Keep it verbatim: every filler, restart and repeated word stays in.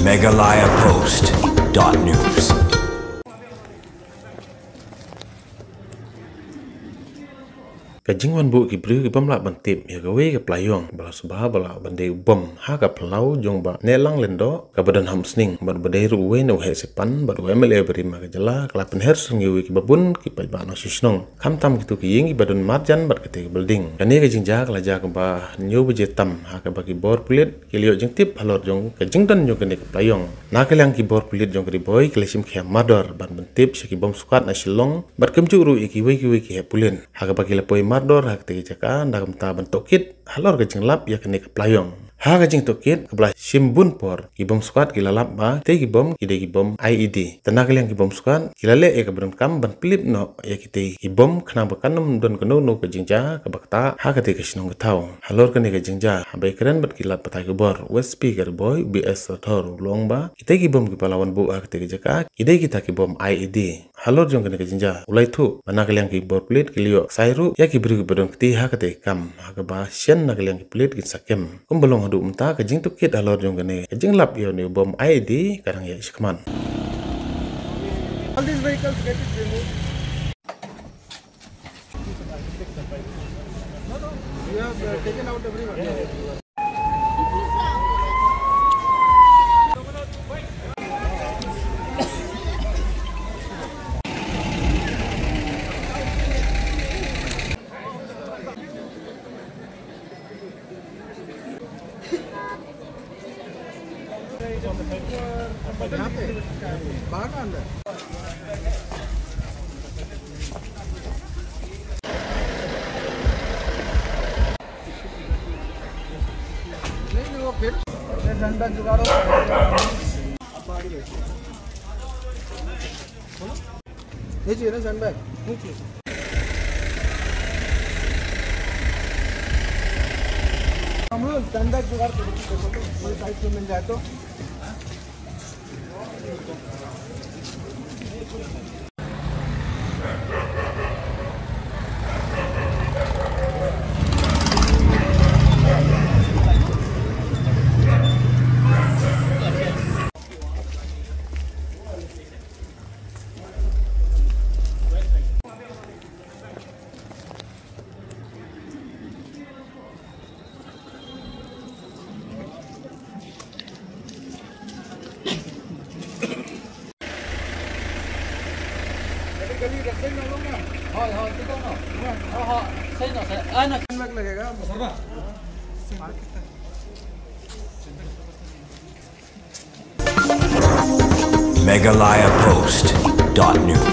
Meghalaya Post dot news. Ka jingwan buh ki briew ki bym lah ban tip ïa kawei ka pla ïong ba la sngewbha ba lah ban dei u bom ha ka phyllaw jong Bah Nehlang Lyngdoh kaba don ha Umsning bad ba dei ruh uwei na u heh sipan bad u M L A barim ha ka jylla, ka la pynher syrngiew ïa kiba bun ki paidbah nongshong shnong, khamtam kito ki ïing kiba don marjan bad kata ka building. Kane ka jingjia ka la jia kaba hynñiew baje tam ha kaba ki bor pulit ki la ïoh jingtip halor jong ka jingdon jong kane ka pla ïong. Na ka liang ki bor pulit jong ka Ri Bhoi ki la shim khia mardor ban pyntip sha ki bom squad na Shillong bad kumjuh ruh ïa kiwei kiwei ki heh pulit, ha kaba ki la poi mardor ha kata ka jaka, na ka bynta ban tohkit halor ka jinglap ïa kane ka pla ïong. Ha ka jingtohkit kaba la shim bun por, ki bom squad ki la lap ba kitei ki bom ki dei ki bom I E D. Te na ka liang ki bom squad ki la leh ïa kaba donkam ban pynlip noh ïa kitei ki bom khnang ba kan ym don kano kano ka jingjia kaba ktah ha katei ka shnong ka thaw. Halor kane ka jingjia, haba ïakren bad ki lad pathai khubor, u S P ka Ri Bhoi, u B S Rathore, u la ong ba kitei ki bom kiba la wan buh ha katei ka jaka ki dei kita ki bom I E D. Halor jong kane ka jingjia u la ïathuh ba na ka liang ki bor pulit ki la ïoh ksai ruh ïa ki briew kiba don kti ha katei ka kam, ha kaba shen na ka liang ki pulit kin sa kem. Kumba long haduh mynta, ka jingtohkit halor jong kane ka jinglap ïa une u bom I E D ka dang ïaid shakhmat. All these vehicles, get it removed. No, no, we have, uh, taken out everyone. ये चाहिए ना sandbag? नहीं चाहिए। हम लोग sandbag जुगाड़ करेंगे, देखो तो कोई साइड से मिल जाए तो। Meghalaya Post dot news.